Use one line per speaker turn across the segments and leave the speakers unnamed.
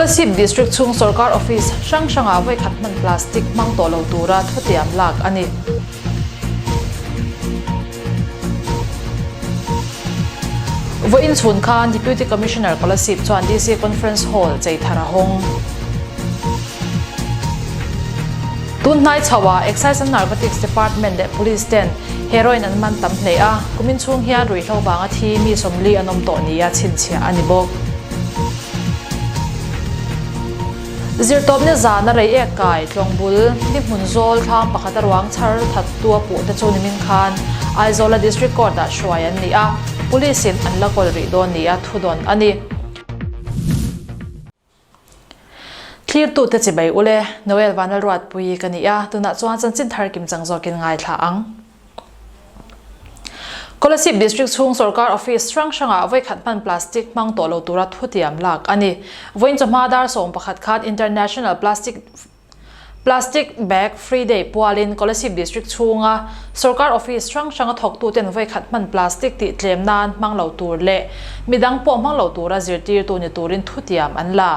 Kolasib District chhung sorkar office hrang hrangah vawikhat hman plastic hmang tawh lo tura thutiam lak a ni. Vawiin chhun khan Deputy Commissioner Kolasib chuan DC Conference Hall chei thar a hawng. Tunhnai chhoah Excise and Narcotics Department leh Police ten heroin an man tam hle a, kumin chhung hian ruihhlo vanga thi mi 40 an awm tawh nia chhinchhiah a ni bawk. Zirtawpna zana rei ek kai Tlawngbul ni hmun zawl thlang pakhat a ruang chhar that tu a puh te chu nimin khan Aizawla District Court ah hruai an ni a, Police in an la kawl rih dawn nia thudawn a ni. Thlirtute chibai ule, Noel Vanlalruatpuii ka ni a, tunah chuan chanchin thar kim chang zawkin ngaithla ang. Kolasib District chhung sorkar office hrang hrangah vawikhat hman plastic hmang tawh lo tura thutiam lak a ni. Vawiin chawhma dar 11 khan International Plastic Plastic Bag Free Day pualin Kolasib District chhunga sorkar office hrang hranga thawktuten vawikhat hman plastic tih tlem nan hmang lo tur leh midang pawh hmang lo tura zirtirtu ni turin thutiam an la.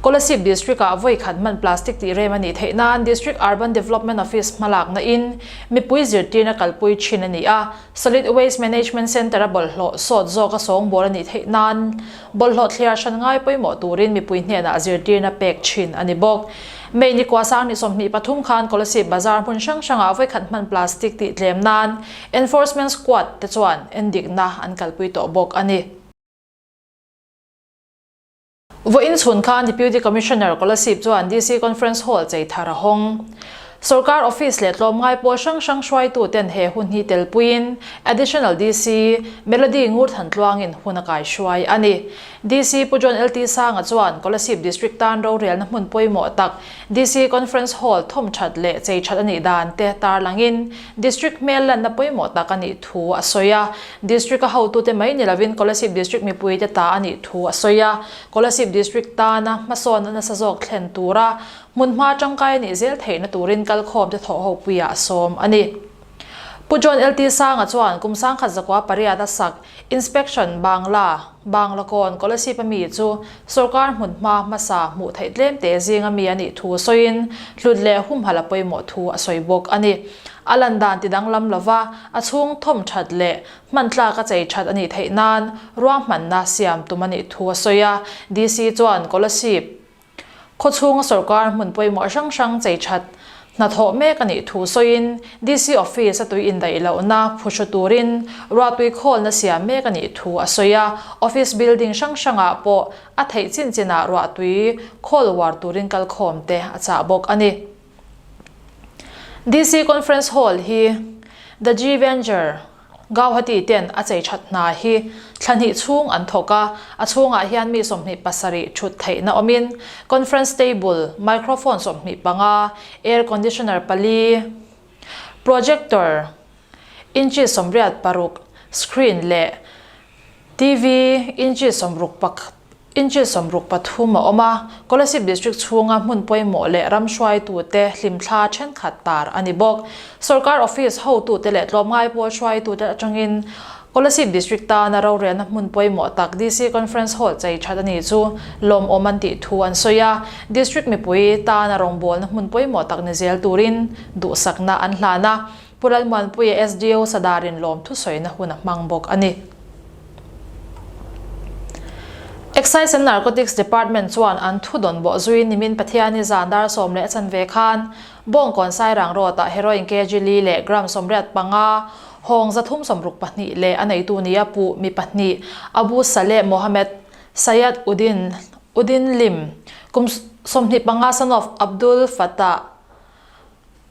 Kolasib District-ah vawi khat hman plastic tih rem a nih theih nan District Urban Development Office hmalakna in mipui zirtirna kalpui thin a ni a, Solid Waste Management Centre-a bawlhhlawh sawt zawka sawngbawl a nih theih nan bawlhhlawh thliar hran ngai pawimawh turin mipui hnenah zirtirna pek thin a ni bawk. May ni kua sang ni 23 khan Kolasib Bazar hmun hrang hrangah vawi khat hman plastic tih tlem nan Enforcement Squad te chuan endikna an kalpui tawh bawk a ni. Vawiin chhun khan Deputy Commissioner Kolasib chuan DC Conference Hall chei thar a hawng. Sorkar office leh tlawmngai pawl hrang hrang hruaitu ten he hun hi telpuiin Additional DC Melody Ngurthan tluangin hun a kaihruai a ni. DC Pu John LT Sanga chuan Kolasib District tan rorelna hmun pawimawh tak DC Conference Hall thawm that leh chei that a nih dan te tarlangin District hmel lanna pawimawh tak a nih thu a sawi a. District a hotute mai ni lovin Kolasib District mipuite ta a nih thu a sawi a. Kolasib District tana hmasawnna nasa zawk thlen tura hmunhma tangkai a nih zel theihna turin kalkhawmte thawhhopuiah a sawm a ni. Pu John LT Sanga chuan kum 1908 a sak Inspection Bangla, Banglakawn, Kolasib a mi chu sorkar hmunhma hmasa hmuh theih tlemte zinga mi a nih thu sawiin hlut leh humhalh a pawimawh thu a sawi bawk a ni. A lan dan ti danglam lova a chhung thawm that leh hman tlak a chei that a nih theih nan ruahmanna siam tum a nih thu a sawi a. DC chuan Kolasib Khawchhunga sorkar hmun pawimawh hrang hrang chei that hnathawh mek a nih thu sawiin DC Office a tui indaih lohna phuhru turin ruahtui khawlna siam mek a nih thu a sawi a, Office building hrang hrangah pawh a theih chin chinah ruahtui khawl uar turin kalkhawm te a chah bawk a ni. DC Conference Hall hi The G-Venture, Gauhati ten a chei that hna hi thla hnih chhung an thawk a, a chhungah hian mi 27 thut theihna awmin conference table, microphone 25, air conditioner pali, projector inchi 86 screen leh TV inchi 60 Inchi 63 a awm a, Kolasib District chhunga hmun pawimawh leh ram hruaitute hlimthla thenkhat tar a ni bawk. Sorkar office hotute leh tlawmngai pawl hruaitute atangin Kolasib District tana rorelna hmun pawimawh tak DC Conference Hall chei that a ni chu lawmawm an tih thu an sawi a, District mipui tana rawngbawlna hmun pawimawh tak ni zel turin duhsakna an hlan a, Pu Lalmuanpuia SDO Sadarin lawmthusawina hun a hmang bawk a ni. Excise and Narcotics Department chuan an thu dawn bawh zui nimin Pathiani zan dar 10:15 khan Bawngkawn Sairang Road-ah heroin kg li leh gram 85 hawng 362 leh a neitu nia puh mi pahnih Abu Saleh Mohammed Sayed Uddin Uddin Lim kum 25 son of Abdul Fattah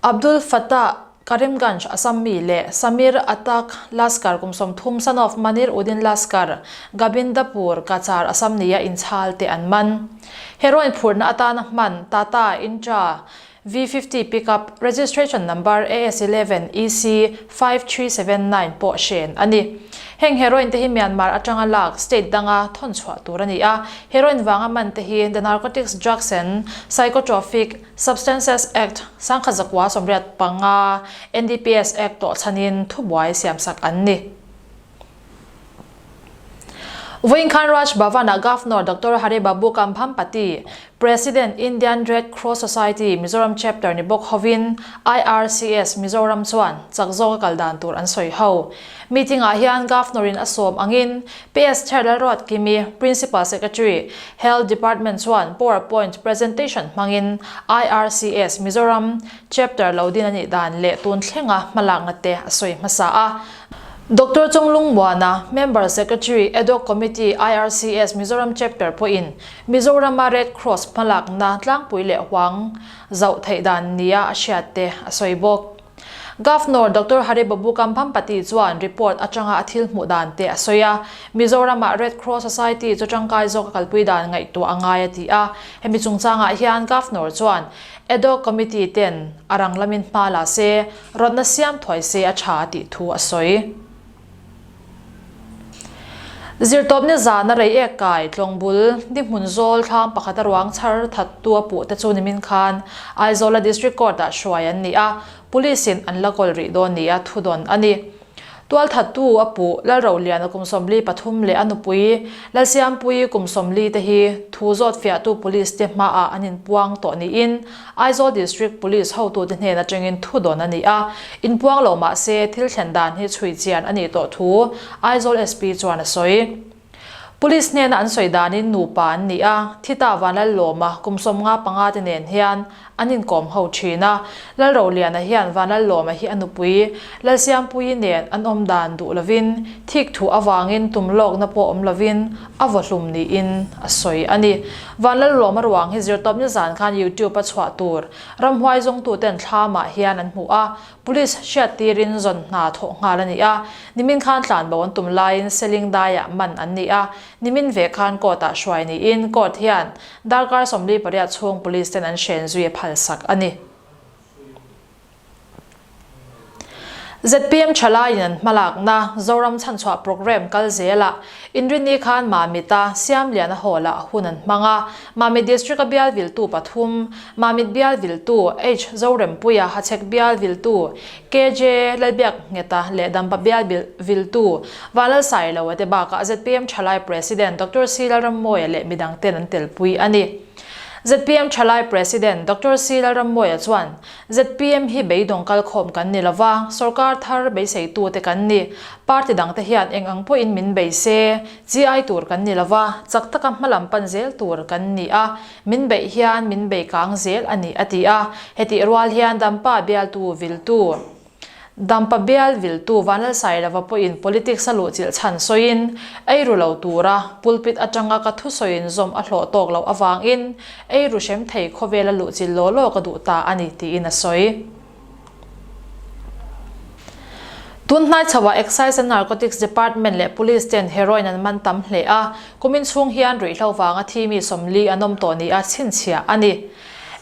Abdul Fattah Karimganj Assam mi leh Samir Atak Laskar kum 30 son of Manir Uddin Laskar, Gabindapur, Cachar, Assam nia inchhal te an man. Heroin phurna atana hman Tata Intra V50 pickup registration number AS 11 EC 5379 pawh hren a ni. Heng heroin te hi Myanmar atanga lak state danga thawn chhuah tur a ni a, heroin vanga man te hi The Narcotics Drugs and Psychotropic Substances Act, 1985, NDPS Act tawh chhanin thubuai siamsak an ni. Vawiin khan Raj Bhavan-ah Governor Doctor Hari Babu Kambhampati, President, Indian Red Cross Society, Mizoram Chapter ni bawk hovin IRCS Mizoram chuan chak zawka kal dan tur an sawi ho. Meeting-ah hian Governor-in a sawm angin PS Chair Lalruatkimi, Principal Secretary, Health Department chuan PowerPoint presentation hmangin IRCS Mizoram Chapter lo din a nih dan leh tun thlenga hmalakna te a sawi hmasa a. Doctor Chonglungmuana, Member Secretary, Ad-hoc Committee, IRCS Mizoram Chapter pawhin Mizorama Red Cross hmalakna tlangpui leh huang zauh theih dan nia a hriat te a sawi bawk. Governor Doctor Hari Babu Kambhampati chuan report atanga a thil hmuh dan te a sawi a, Mizorama Red Cross Society chu tangkai zawk a kalpui dan ngaihtuah a ngai a ti a. Hemi chungchangah hian Governor chuan Ad-hoc Committee ten a rang lamin hma la se, rawtna siam thuai se a tha tih thu a sawi. Zirtawpni zana rei ek kai Tlawngbul ni hmun zawl thlam pakhat a ruang chhar thattu a puh te chu nimin khan Aizawla District Court ah hruai an ni a, Police in an la kawl rih dawn nia thu dawn a ni. Tualthattu a puh Lalrohliana kum 43 leh a nupui Lalsiampuii kum 40 te hi thu zawt fiahtu Police te hmaah an inpuang tawh niin Aizawl District Police hotute hnen atangin thu dawn a ni a, inpuang lo mah se thil thlen dan hi chhui chian a nih tawh thu Aizawl SP chuan a sawi. Police hnena an sawi danin nupa an ni a, Thita Vanlallawma kum 55 te nen hian an inkawm ho thin a, Lalrohliana hian Vanlallawma hi a nupui Lalsiampuii nen an awm dan duh lovin thik thu avangin tum lawkna pawh awm lovin a vawhlum niin a sawi a ni. Vanlalruama ruang hi zirtawpni zan khan YouTube a chhuah tur ramhuai zawngtuten thlamah hian an hmu a, Police hriattirin zawn hna thawh nghal a ni a, nimin khan tlanbo an tum laiin Seling daiah man an ni a, nimin ve khan court-ah hruai niin court hian darkar 48 chhung Police ten an hren zui a phalsak a ni. Zpm thalaiin an hmalakna Zoram chhanchhuah programme kal zelah Inrinni khan Mamit-a Siamliana Hall-ah hun an hmang a, Mamit District-a bial viltu pathum, Mamit bial viltu H Zorempuia, Hachhek bial viltu KJ Lalbiakngheta leh Dampa bial viltu Vanlalsailoa te bakah zpm thalai President Doctor C Lalrammawia leh midangten an telpui a ni. Zpm thalai President Doctor C Lalrammawia chuan Zpm hi beidawng kalkhawm kan ni lova, sorkar thar beiseitute kan ni. Party dangte hian eng ang pawhin min bei se, chi ai tur kan ni lova, chak taka hmalam pan zel tur kan ni a, min beih hian min bei kang zel a ni, a ti a. Hetih rual hian Dampa bialtu viltu Dampa bial viltu Vanlalsailova pawhin politics a luhchilh chhan sawiin, eiru lo tura pulpit atanga ka thusawiin zawm a hlawh tawk loh avangin eiru hrem thei khawvela luhchilh law law ka duh ta a ni tiin a sawi. Tun hnai chhoah Excise and Narcotics Department leh Police ten heroin an man tam hle a, kumin chhung hian ruihhlo vanga thi mi 40 an awm tawh nia chhinchhiah a ni.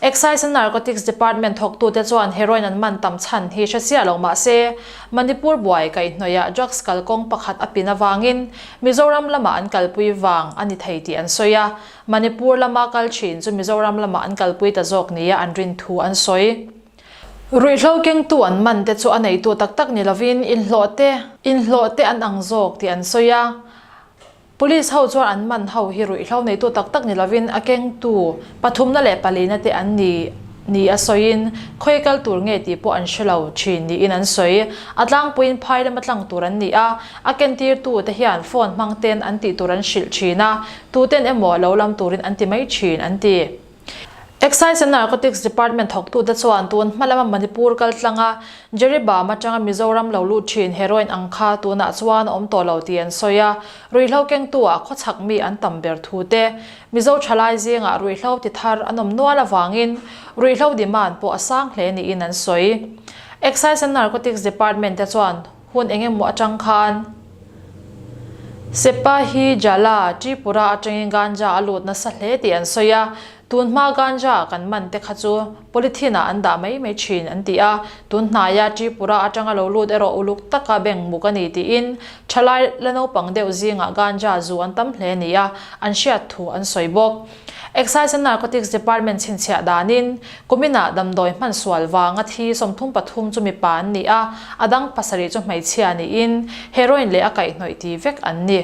Excise and Narcotics Department thawktute chuan heroin an man tam chhan hi hre chiah lo mah se, Manipur buai kaihhnawihah drugs kalkawng pakhat a pin avangin Mizoram lamah an kalpui vang a ni thei tih an sawi a, Manipur lama kal thin chu Mizoram lamah an kalpui ta zawk nia an rin thu an sawi. Ruihhlo kengtu an man te chu a neitu tak tak ni lovin inhlawh te inhlawh te an ang zawk tih an sawi a. Police ho chuan an man ho hi ruihhlo neitu tak tak ni lovin a kengtu pathumna leh palina te an ni ni a sawiin khawi kal tur nge tih pawh an hre lo thin niin an sawi. A tlangpuiin phai lama tlang tur an ni a, a kentirtu te hian phone hmang ten an tih tur an hrilh thin a, tuten emaw lo lam turin an ti mai thin an ti. Excise and Narcotics Department thawktute chuan tun hma lama Manipur kal tlanga Jeribam atanga Mizoram lo lut thin heroin ang kha tunah chuan a awm tawh lo tih an sawi a, ruihhlo kengtu-ah khawchhak mi an tam ber thu te, Mizo thalai zingah ruihhlo ti thar an awm nual avangin ruihhlo demand pawh a sang hle niin an sawi. Excise and Narcotics Department te chuan Hun eng emaw atang khan Sepahi Jala, Tripura atangin ganja a lut nasa hle tih an sawi a, tun hma ganja kan man te kha chu polythene ah an dah mai mai thin an ti a, tun hnaia Tripura atanga lo lut erawh uluk taka bank muk a ni tiin thalai la naupang deuh zingah ganja zu an tam hle nia an hriat thu an sawi bawk. Excise and Narcotics Department chhinchhiah danin, kuminah damdawi hman sual vanga thi 33 chu mipa an ni a, a dang pasarih chu hmeichhia niin heroin leh a kaihhnawih ti vek an ni.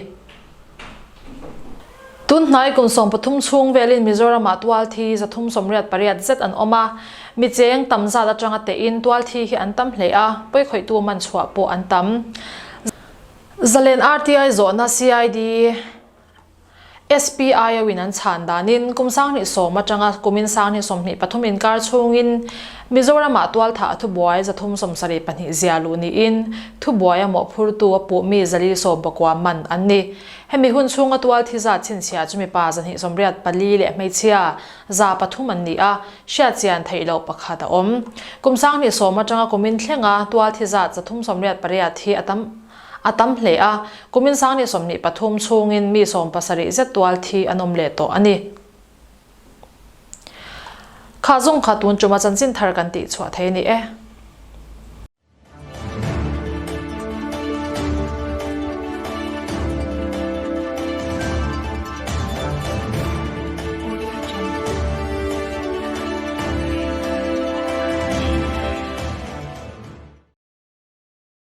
Tun hnai kum 13 chhung velin Mizoramah tualthi 388 zet an awm a, mi cheng tam zat atanga tehin tualthi hi an tam hle a, pawikhawihtu man chhuah pawh an tam. Zalen RTI zawhna CID SPIO in an chhan danin kum 2010 atanga kumin 2023 inkar chhungin Mizoramah tualthah a thubuai 372 zia luh niin thubuai a mawhphurtu a puh mi 419 man an ni. Hemi hun chhunga tualthi zat chhinchhiah chu mipa 284 leh hmeichhia 300 an ni a, hriatchian theih loh pakhat a awm. Kum 2010 atanga kumin thlenga tualthi zat 388 hi a tam a tam hle a, kumin 2023 chhungin mi 70 zet tualthi an awm leh tawh a ni. Kha zung kha tun tuma chanchin thar kan tih chhuah thei a ni e.